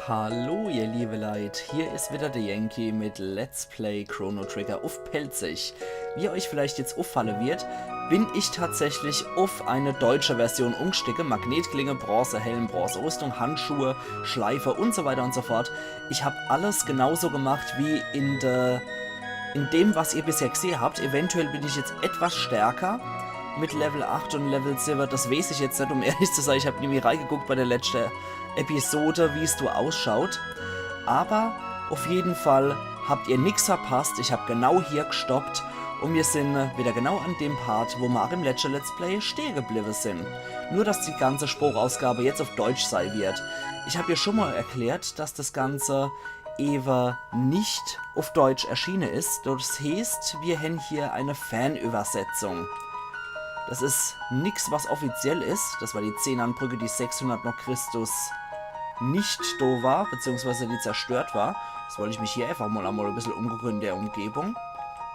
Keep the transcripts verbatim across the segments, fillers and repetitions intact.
Hallo ihr liebe Leit, hier is wieder der Yankee mit Let's Play Chrono Trigger uff Pälzisch. Wie euch vielleicht jetzt uffalle wird, bin ich tatsächlich uff eine deutsche Version umgstiege. Magnetklinge, Bronzehelm, Bronzerüstung, Handschuhe, Schleife und so weiter und so fort. Ich hab alles genauso gemacht wie in der, in dem, was ihr bisher gesehen habt. Eventuell bin ich jetzt etwas stärker mit Level acht und Level sieben. Das weiß ich jetzt nicht, um ehrlich zu sein. Ich hab nie reingeguckt bei der letzten Episode, wie's do ausschaut. Aber auf jeden Fall habt ihr nix verpasst. Ich hab genau hier gestoppt und wir sind wieder genau an dem Part, wo wir auch im letzten Let's Play stehen geblieben sind. Nur, dass die ganze Sprachausgabe jetzt auf Deutsch sein wird. Ich hab ja schon mal erklärt, dass das Ganze ewe nicht auf Deutsch erschienen ist. Das heißt, wir haben hier eine Fanübersetzung. Das ist nix, was offiziell ist. Das war die Zenan-Brücke, die sechshundert nach Christus nicht da war, beziehungsweise die zerstört war. Jetzt wollte ich mich hier einfach mal einmal ein bisschen umgucken in der Umgebung,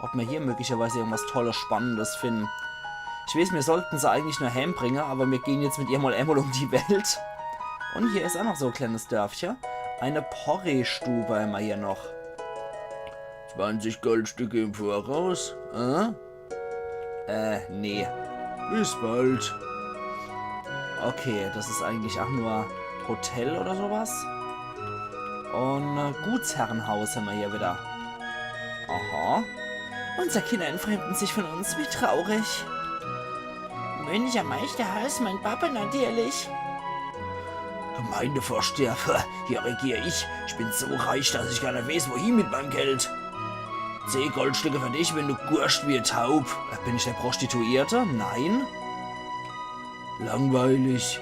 ob wir hier möglicherweise irgendwas Tolles, Spannendes finden. Ich weiß, wir sollten sie eigentlich nur heimbringen, aber wir gehen jetzt mit ihr mal einmal um die Welt. Und hier ist auch noch so ein kleines Dörfchen. Eine Porree-Stube haben wir hier noch. Zwanzig Goldstücke im Voraus? Äh? Äh, nee. Bis bald. Okay, das ist eigentlich auch nur Hotel oder sowas. Und äh, Gutsherrenhaus haben wir hier wieder. Aha. Unsere Kinder entfremden sich von uns, wie traurig. Möncher, Meister, Haus, mein Papa natürlich. Gemeindevorsteher, hier regier ich. Ich bin so reich, dass ich gar nicht weiß, wohin mit meinem Geld. Zehn Goldstücke für dich, wenn du gurscht wie e Taub. Äh, bin ich der Prostituierte? Nein. Langweilig.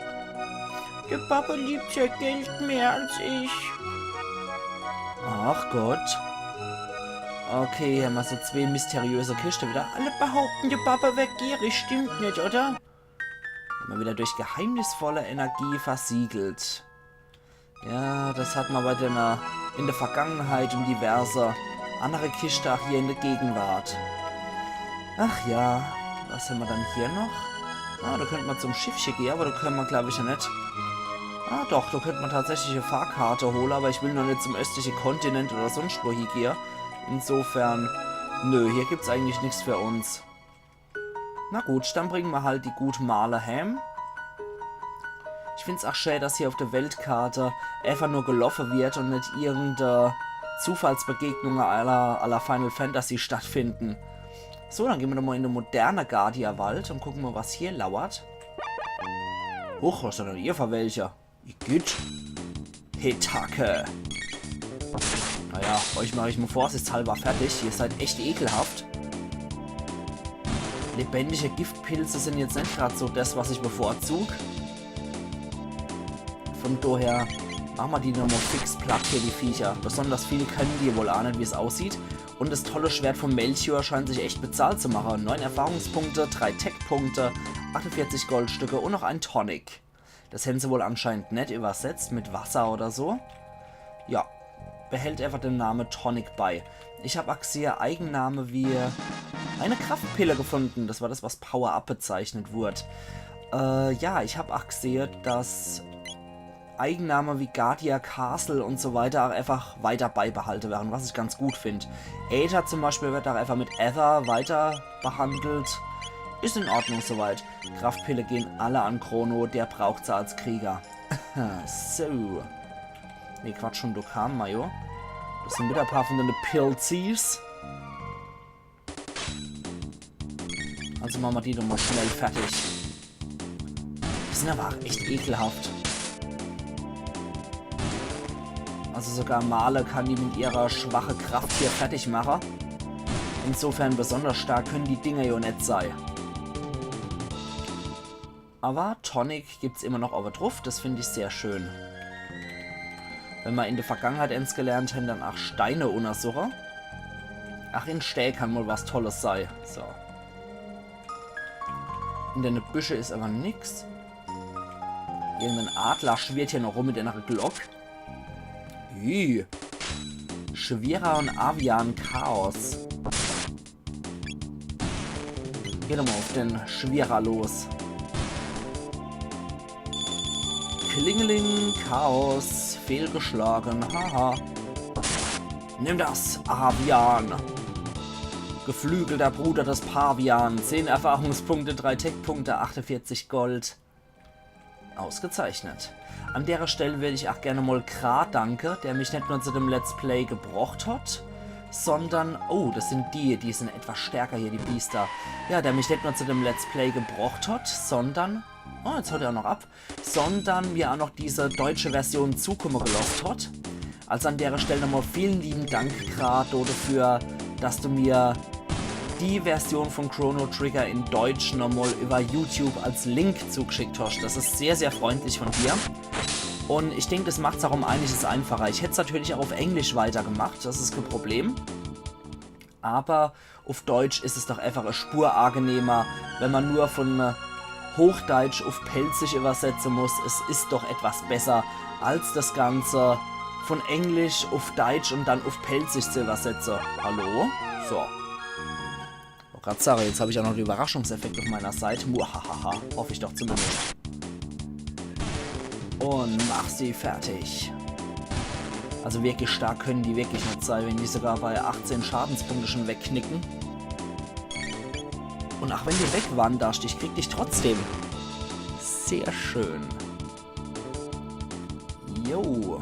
Der Papa liebt sein Geld mehr als ich. Ach Gott. Okay, hier haben wir so zwei mysteriöse Kisten wieder. Alle behaupten, der Papa wär gierig. Stimmt nicht, oder? Immer wieder durch geheimnisvolle Energie versiegelt. Ja, das hat man bei den, äh, in der Vergangenheit und diverse andere Kisten auch hier in der Gegenwart. Ach ja, was haben wir dann hier noch? Ah, da könnte man zum Schiffchen gehen, aber da können wir, glaube ich, ja nicht. Ah, doch, da könnte man tatsächlich eine Fahrkarte holen, aber ich will noch nicht zum östlichen Kontinent oder sonst wo hingehen. Insofern, nö, hier gibt's eigentlich nichts für uns. Na gut, dann bringen wir halt die gute Marle heim. Ich find's auch schön, dass hier auf der Weltkarte einfach nur gelaufen wird und nicht irgendeine Zufallsbegegnungen à la, à la Final Fantasy stattfinden. So, dann gehen wir doch mal in den modernen Guardia-Wald und gucken mal, was hier lauert. Huch, was sind denn hier für welche? Igitt. Hetake. Naja, euch mache ich mal vorsichtshalber fertig. Ihr seid echt ekelhaft. Lebendige Giftpilze sind jetzt nicht gerade so das, was ich bevorzuge. Von daher machen wir die nochmal fix platt hier, die Viecher. Besonders viel können die wohl auch nicht, wie es aussieht. Und das tolle Schwert von Melchior scheint sich echt bezahlt zu machen. Neun Erfahrungspunkte, drei Tech-Punkte, achtundvierzig Goldstücke und noch ein Tonic. Das haben sie wohl anscheinend nicht übersetzt mit Wasser oder so. Ja, behält einfach den Namen Tonic bei. Ich hab auch gesehen Eigenname wie eine Kraftpille gefunden. Das war das, was Power-Up bezeichnet wurde. Äh, ja, ich hab auch gesehen, dass Eigenname wie Guardia Castle und so weiter auch einfach weiter beibehalten werden, was ich ganz gut find. Aether zum Beispiel wird auch einfach mit Aether weiter behandelt. Ist in Ordnung soweit. Kraftpille gehen alle an Chrono, der braucht sie als Krieger. So. Nee, Quatsch, schon Dokkan, Mayo. Das sind wieder ein paar von den Pilzis. Also machen wir die doch mal schnell fertig. Die sind aber auch echt ekelhaft. Also sogar Marle kann die mit ihrer schwachen Kraft hier fertig machen. Insofern besonders stark können die Dinger ja nicht sein. Aber Tonic gibt's immer noch oben drauf, das find ich sehr schön. Wenn wir in der Vergangenheit eins gelernt haben, dann auch Steine untersuchen. Ach, in Stää kann wohl was Tolles sein. So. In den Büsche ist aber nix. Irgendein Adler schwirrt hier noch rum mit einer Glock. Ih. Schwira und Avian Chaos. Geh doch mal auf den Schwira los. Klingeling, Chaos, Fehlgeschlagen, haha. Nimm das, Avian. Geflügelter Bruder des Pavian. Zehn Erfahrungspunkte, drei Tech-Punkte, achtundvierzig Gold. Ausgezeichnet. An dere Stell würd ich ach gerne mol Kra danke, der mich net nur zu dem Let's Play gebrocht hat, sondern, oh, das sind die, die sind etwas stärker hier, die Biester. Ja, der mich net nur zu dem Let's Play gebrocht hat, sondern, oh, jetzt haut er auch noch ab, sondern mir auch noch diese deutsche Version zukommen gelosst hat. Also an dere Stell nochmal vielen lieben Dank, Kra, dafür, dass du mir die Version von Chrono Trigger in Deutsch nochmal über YouTube als Link zugeschickt hast. Das ist sehr, sehr freundlich von dir. Und ich denke, das macht's auch um einiges einfacher. Ich hätte es natürlich auch auf Englisch weitergemacht, das ist kein Problem. Aber auf Deutsch ist es doch einfach eine Spur angenehmer, wenn man nur von äh, Hochdeutsch auf Pälzisch übersetzen muss. Es ist doch etwas besser, als das Ganze von Englisch auf Deutsch und dann auf Pälzisch zu übersetzen. Hallo? So. Wollte gerade sagen, jetzt habe ich auch noch den Überraschungseffekt auf meiner Seite. Muahaha. Hoffe ich doch zumindest. Und mach sie fertig. Also wirklich stark können die wirklich nicht sein, wenn die sogar bei achtzehn Schadenspunkte schon wegknicken. Und ach wenn du wegwanderst, ich krieg dich trotzdem. Sehr schön. Jo.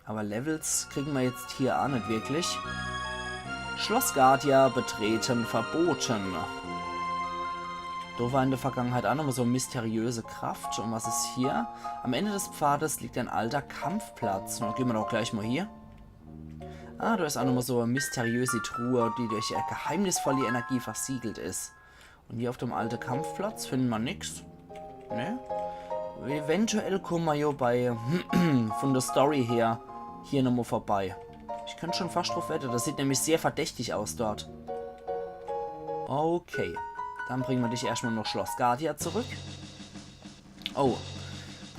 Aber Levels kriegen wir jetzt hier auch nicht wirklich. Schloss Guardia betreten verboten. Da war in der Vergangenheit auch nochmal so eine mysteriöse Kraft. Und was ist hier? Am Ende des Pfades liegt ein alter Kampfplatz. Na, gehen wir doch gleich mal hier. Ah, da ist auch nochmal so eine mysteriöse Truhe, die durch eine geheimnisvolle Energie versiegelt ist. Und hier auf dem alten Kampfplatz finden wir nix. Ne? Eventuell kommen wir ja bei, von der Story her, hier nochmal vorbei. Ich könnte schon fast drauf wetten, das sieht nämlich sehr verdächtig aus dort. Okay, dann bringen wir dich erstmal nach Schloss Guardia zurück. Oh,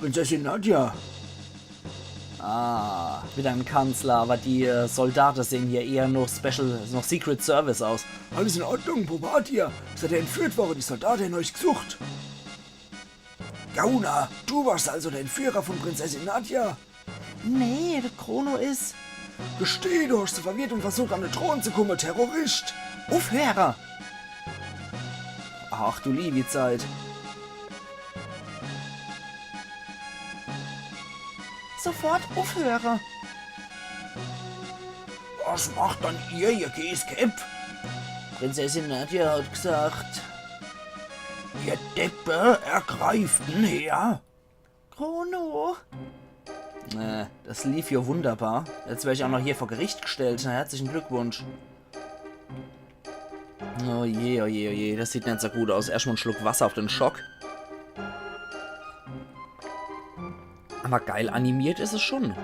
Prinzessin Nadja. Ah, wieder ein Kanzler, aber die äh, Soldaten sehen hier eher noch Special, noch Secret Service aus. Alles in Ordnung, wo wart ihr? Seid ihr entführt worden? Die Soldaten haben euch gesucht. Gauna, du warst also der Entführer von Prinzessin Nadja? Nee, der Chrono ist. Gesteh, du hast sie verwirrt und versucht, an den Thron zu kommen, Terrorist! Aufhören! Ach du liebe Zeit. Sofort aufhören! Was macht dann ihr, ihr Käskäpp? Prinzessin Nadja hat gesagt, ihr Deppe, ergreift ihn her. Chrono! Äh, das lief ja wunderbar. Jetzt werde ich auch noch hier vor Gericht gestellt. Na, herzlichen Glückwunsch. Oh je, oh je, oh je. Das sieht nicht so gut aus. Erstmal einen Schluck Wasser auf den Schock. Aber geil animiert ist es schon.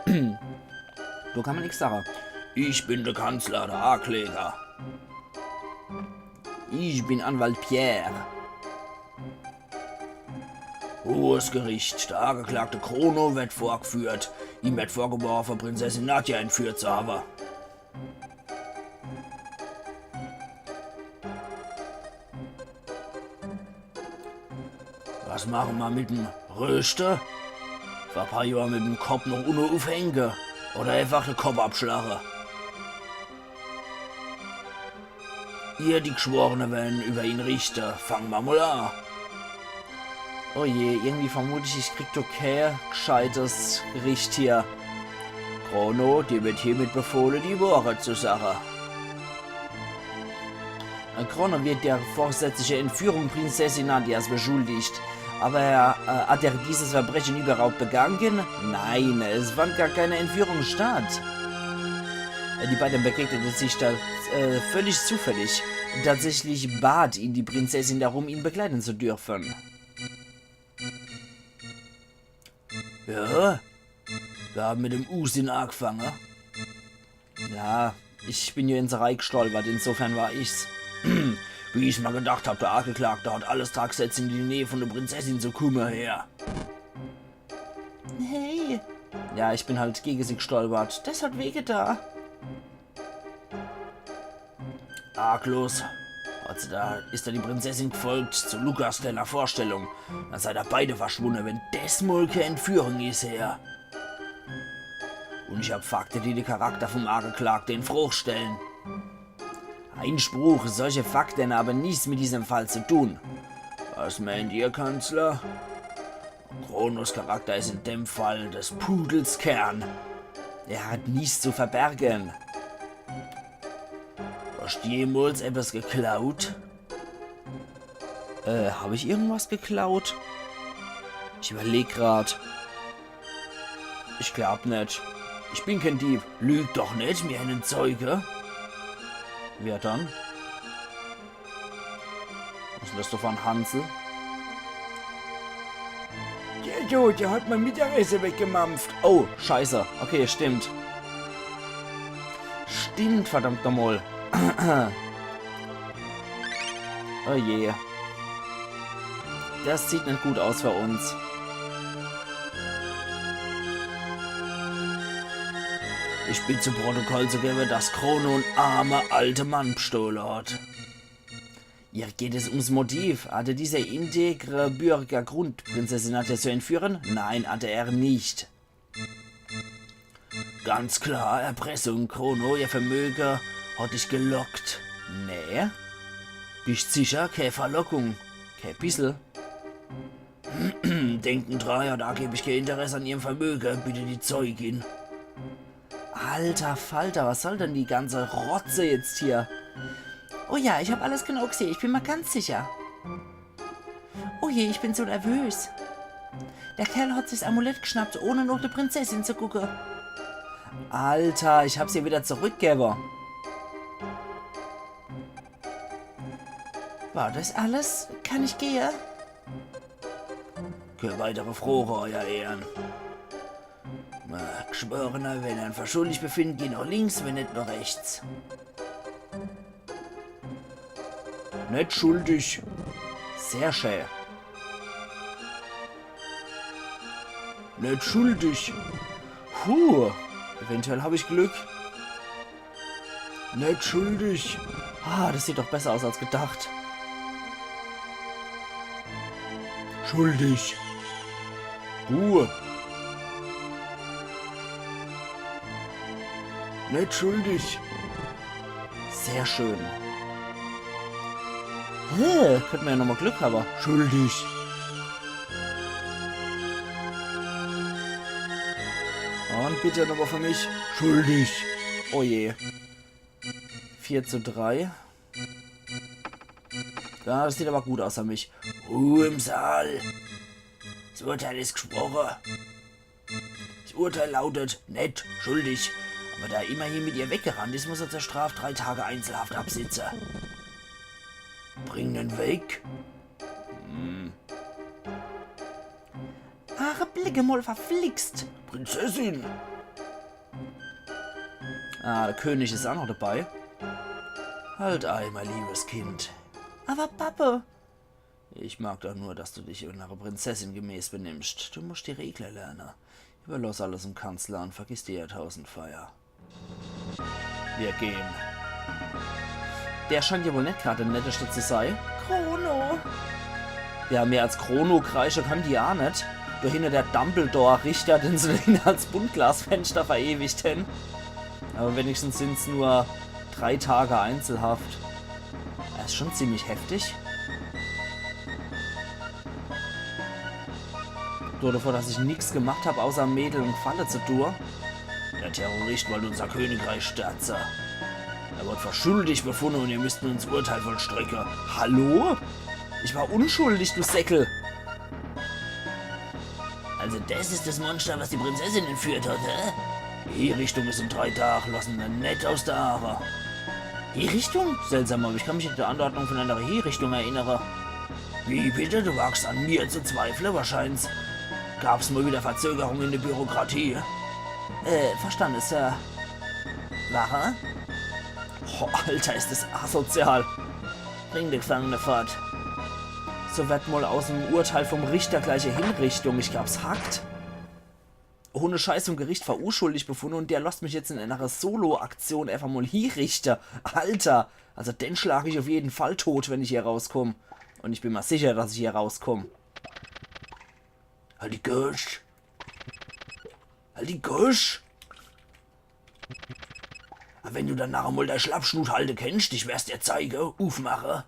Da kann man nichts sagen. Ich bin der Kanzler, der Ankläger. Ich bin Anwalt Pierre. Hohes Gericht. Der Angeklagte Chrono wird vorgeführt. Ihm wird vorgeworfen, Prinzessin Nadja entführt zu haben. Was machen wir mit dem Röste? Vor paar Jahren mit dem Kopf noch unne aufhängen. Oder einfach den Kopf abschlagen. Ihr, die Geschworene, werden über ihn richten. Fangen wir mal an. Oh je, irgendwie vermute ich, ich krieg doch kein gescheites Gericht hier. Chrono, dir wird hiermit befohlen, die Wahrheit zu sagen. Chrono wird der vorsätzlichen Entführung Prinzessin Nadjas beschuldigt. Aber äh, hat er dieses Verbrechen überhaupt begangen? Nein, es fand gar keine Entführung statt. Äh, Die beiden begegneten sich da äh, völlig zufällig. Tatsächlich bat ihn die Prinzessin darum, ihn begleiten zu dürfen. Ja? Wir haben mit dem Unsinn angefangen. Ja, ich bin hier in se reigestolpert, insofern war ich's. Wie ich's mal gedacht hab, der Angeklagte hat alles dran gesetzt, in die Nähe von der Prinzessin zu kommen, her. Hey. Ja, ich bin halt gegen sie gestolpert. Das hat wehgetan. Arglos. Hat sie da, ist da die Prinzessin gefolgt zu Lukas deiner Vorstellung. Dann seid ihr beide verschwunden, wenn das mal keine Entführung ist, her. Und ich hab Fakte, die de Charakter vom Angeklagte in Frooch stellen. Einspruch, solche Fakte haben nichts mit diesem Fall zu tun. Was meint ihr, Kanzler? Chronos Charakter ist in dem Fall des Pudels Kern. Er hat nichts zu verbergen. Hast jemals etwas geklaut? Äh, hab ich irgendwas geklaut? Ich überleg grad. Ich glaub net. Ich bin kein Dieb. Lüg doch net, mir einen Zeuge. Wer dann? Was ist denn das da für ein Hansel? Der do, der hat mein Mittagessen weggemampft. Oh, scheiße. Okay, stimmt. Stimmt, verdammt nochmal. Oh je. Das sieht net gut aus für uns. Ich bin zu Protokoll zu geben, dass Chrono einen armen alten Mann bestohlen hat. Hier geht es ums Motiv. Hatte dieser integre Bürger Grund, Prinzessin Athe zu entführen? Nein, hatte er nicht. Ganz klar, Erpressung. Chrono, ihr Vermögen hat dich gelockt. Nee. Bist sicher? Keine Verlockung. Kein bissel. Denken dran, er hat angeblich kein Interesse an ihrem Vermögen. Bitte die Zeugin. Alter Falter, was soll denn die ganze Rotze jetzt hier? Oh ja, ich hab alles genau gesehen, ich bin mir ganz sicher. Oh je, ich bin so nervös. Der Kerl hat sich das Amulett geschnappt, ohne nach der Prinzessin zu gucken. Alter, ich hab's ihr wieder zurückgegeben. War das alles? Kann ich gehen? Keine weitere Frage, Euer Ehren. Na, Geschworener, wenn ihr einen für schuldig befindet, geht nach links, wenn nicht, nach rechts. Nicht schuldig. Sehr schön. Nicht schuldig. Puh. Eventuell hab ich Glück. Nicht schuldig. Ah, das sieht doch besser aus als gedacht. Schuldig. Buh. Nicht schuldig. Sehr schön. Hä, könnte man ja nochmal Glück haben. Schuldig. Und bitte nochmal für mich. Schuldig. Oh je. Vier zu drei. Ja, das sieht aber gut aus für mich. Ruhe im Saal. Das Urteil ist gesprochen. Das Urteil lautet nicht schuldig. Aber da er immerhin mit ihr weggerannt ist, muss er zur Strafe drei Tage Einzelhaft absitzen. Bring den weg. Hm. Ach, blicke mal, verflixt. Prinzessin. Ah, der König ist auch noch dabei. Halt ein, mein liebes Kind. Aber Pappe. Ich mag doch nur, dass du dich unserer Prinzessin gemäß benimmst. Du musst die Regeln lernen. Überlass alles dem Kanzler und vergiss die Jahrtausendfeier. Wir gehen. Der scheint ja wohl net grad der Netteste zu sei. Chrono. Ja, mehr als Chrono kreische kann die ja net. Do hinne der Dumbledore-Richter, den se do hinne als Buntglasfenster verewigt hen. Aber wenigstens sind's nur drei Tage Einzelhaft. Das is schon ziemlich heftig. Nur davor, dass ich nix gemacht hab, außer Mädel en Gefalle zu tue. Der Terrorist wollt unser Königreich stürze. Er wird für schuldig befunde und ihr müsst nun das Urteil vollstrecke. Hallo? Ich war unschuldig, du Säckel. Also das ist das Monster, was die Prinzessin entführt hat, hä? Die Hinrichtung ist in drei Tage, lassen wir net aus de Aache. Hinrichtung? Seltsam, aber ich kann mich in der Anordnung von einer Hinrichtung erinnere. Wie bitte? Du wagst an mir zu zweifle? Wahrscheinlich gab's mal wieder Verzögerung in der Bürokratie. Äh, verstanden, Sir. Wache? Oh, Alter, ist das asozial. Bring den Gefangenen fort. So wird mal aus dem Urteil vom Richter gleich e Hinrichtung. Ich glaub's hackt. Ohne Scheiß, vom Gericht für unschuldig befunden und der lässt mich jetzt in einer Solo-Aktion einfach mal hinrichten. Alter, also den schlag ich auf jeden Fall tot, wenn ich hier rauskomm. Und ich bin mir sicher, dass ich hier rauskomm. Halt die Gosch! Halt die Gosch! Awwer wenn du dann noch emol dei Schlappschnut halte kennst, ich werd's dir zeige. Ufmache.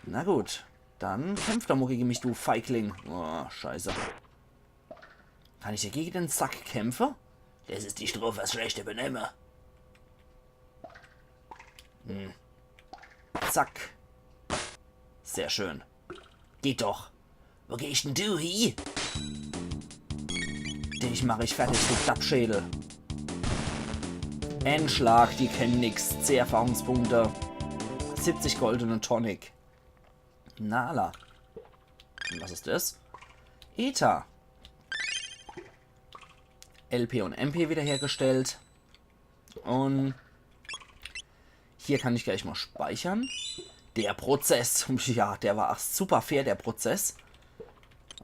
Na gut, dann kämpf doch mol gege mich, du Feigling. Oh, scheiße. Kann ich do gege den Sack kämpfe? Des is die Strof fürs schlechte Benemme. Hm. Zack. Sehr schön. Geht doch. Wo gehst denn du hie? Dich mach ich fertig, du Dappschädel. En Schlag, die kennen nix. Zeh Erfahrungspunkte. Siebzig Gold un en Tonic. Nala. Un was is des? Äther. L P un M P wiederhergestellt. Un hier kann ich gleich mol speichere. Der Prozess. Ja, der war ach super fair, der Prozess.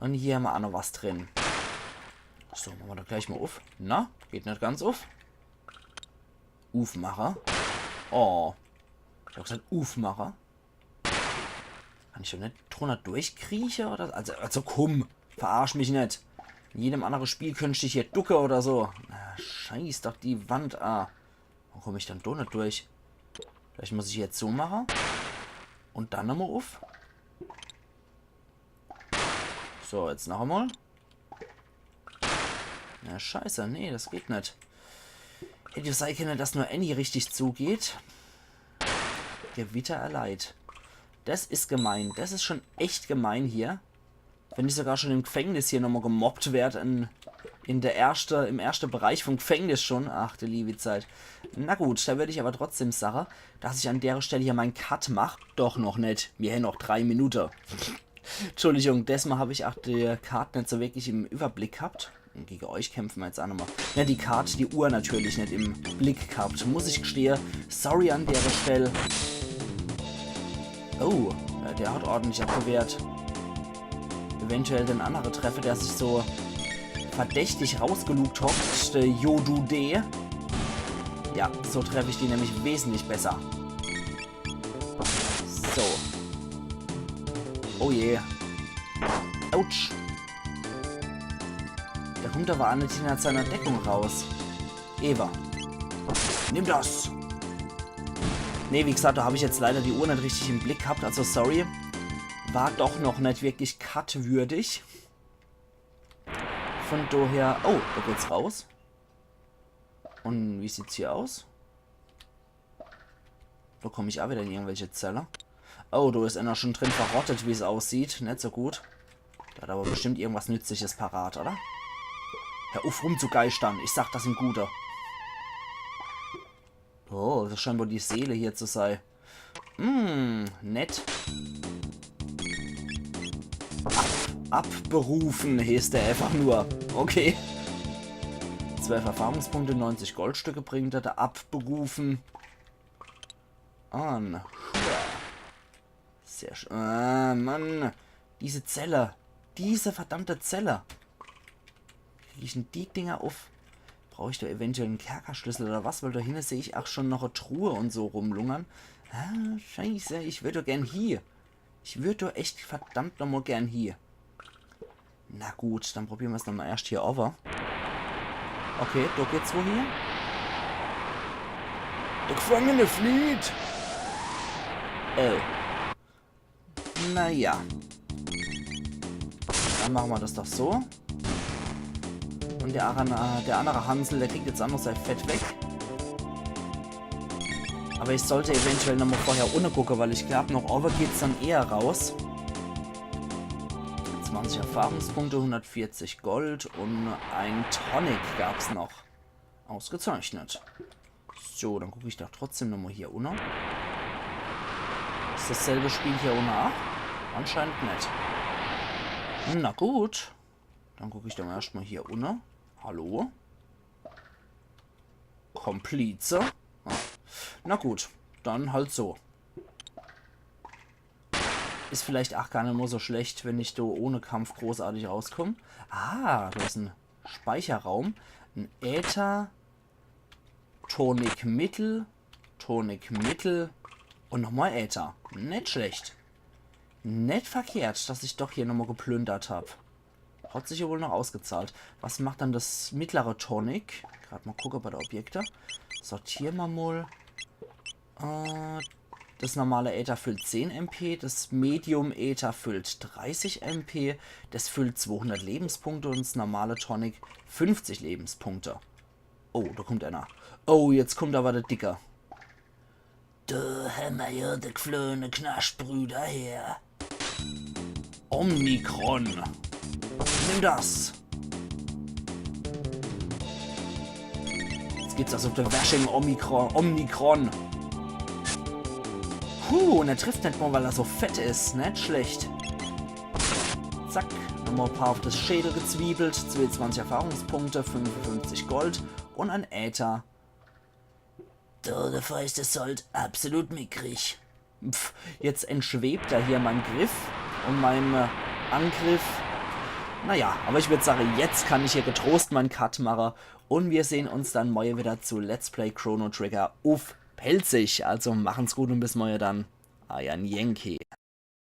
Un hier hämmer ach noch was drin. So, mache mer doch gleich mol uf. Na, geht net ganz uf. Ufmache. Oh. Ich hab gesaat, Ufmache. Kann ich do net drunner durchkrieche oder? Also, also kumm, verarsch mich net. In jedem annere Spiel könnt ich hier ducke oder so. Na, scheiß doch die Wand a. Wo komm ich dann do net durch? Vielleicht muss ich jetzt so mache. Un dann nochmol uf. So, jetzt noch emol. Na, scheiße, nee, des geht net. Hätt jo sei kenne, dass nur ääni richtig zugeht. Gewitter erleidet. Des is gemein, des is schun echt gemein hier. Wenn ich sogar schun im Gfängnis hier nochmol gemobbt werd, in, in der erschte, im erschte Bereich vum Gfängnis schun. Ach, die liewi Zeit. Na gut, do würd ich awwer trotzdem sage, dass ich an dere Stell hier mein Cut mach. Doch noch net. Mir hän noch drei Minutte. Entschuldigung, desmol hab ich ach die Kart net so wirklich im Überblick ghabt. Un gege euch kämpfe mer jetzt ach nochmol. Ja, die Kart, die Uhr natürlich net im Blick ghabt, muss ich gestehe. Sorry an dere Stell. Oh, ja, der hat ordentlich abgewehrt. Eventuell den annere treffe, der sich so verdächtig rausgelugt hockt, der Jodu D. Ja, so treff ich die nämlich wesentlich besser. So. Oh je. Autsch. Der kummt awwer ach net hinner seiner Deckung raus. Eva. Nimm des. Nee, wie gesaat, do hab ich jetzt leider die Uhr net richtig im Blick ghabt, also sorry. War doch noch net wirklich cutwürdig. Vun doher... Oh, do geht's raus. Un wie sieht's hier aus? Do komm ich ach widder in irgendwelche Zelle. Oh, do is ääner schun drin verrottet, wie's aussieht. Net so gut. Der hat awwer bestimmt irgendwas Nützliches parat, oder? Hör uf rumzugeischtern. Ich sag, des sin Gute. Oh, des scheint wohl die Seele hier zu sei. Hm, nett. Ab, abberufen heeßt der einfach nur. Okay. Zwölf Erfahrungspunkte, neunzig Goldstücke bringt er, der abberufen. An. Sehr schön. Ah, Mann. Diese Zelle. Diese verdammte Zelle. Krieg ich denn die Dinger uf? Brauch ich do eventuell en Kerkerschlüssel oder was? Weil do hinne seh ich ach schun noch e Truhe un so rumlungere. Ah, scheiße, ich würd do gern hie. Ich würd do echt verdammt nochmol gern hie. Na gut, dann probiere mer's nochmol erscht hier owwe. Okay, do geht's wohl hie. Der Gefangene flieht! Oh. Na ja. Dann mache mer des doch so. Un der, Aran- äh, der annere Hansel, der kriegt jetzt ach noch sei Fett weg. Awwer ich sollt eventuell nochmol vorher unne gucke, weil ich glaab, noch owwe geht's dann eher raus. Zwanzig Erfahrungspunkte, hundertvierzig Gold un en Tonic gab's noch. Ausgezeichnet. So, dann guck ich doch trotzdem nochmol hier unne. Is dasselbe Spiel hier unne ach? Anscheinend net. Na gut. Dann guck ich doch erscht mol hier unne. Hallo? Komplize? Ah. Na gut, dann halt so. Is vielleicht ach gar net mol so schlecht, wenn ich do ohne Kampf großartig rauskomm. Ah, do is en Speicherraum. En Äther. Tonic Mittel. Tonic Mittel. Un nochmol Äther. Net schlecht. Net verkehrt, dass ich doch hier nochmol geplündert hab. Hat sich ja wohl noch ausgezahlt. Was macht dann das mittlere Tonic? Grad mal gucke bei de Objekte. Sortiere mer mal. Äh, das normale Äther füllt zehn M P, das Medium Äther füllt dreißig M P, das füllt zweihundert Lebenspunkte und das normale Tonic fünfzig Lebenspunkte. Oh, da kommt einer. Oh, jetzt kommt aber der Dicke. Da hämmer ja de gflohene Knaschtbruder her. Omnicron. Nimm das. Jetzt gibt's das auf de Washing Omicron. Omnicron. Puh, und er trifft net mal, weil er so fett is. Net schlecht. Zack, nochmal ein paar auf das Schädel gezwiebelt. Zweiundzwanzig Erfahrungspunkte, fünfundfünfzig Gold und ein Äther. Da, dafür is das Sold absolut mickrig. Pff, jetzt entschwebt er hier meinem Griff und meinem äh, Angriff. Naja, aber ich würd sagen, jetzt kann ich hier getrost mein Cut mache und wir sehen uns dann morje wieder zu Let's Play Chrono Trigger uff Pälzisch. Also machen's gut und bis morje dann. Eier Yankee.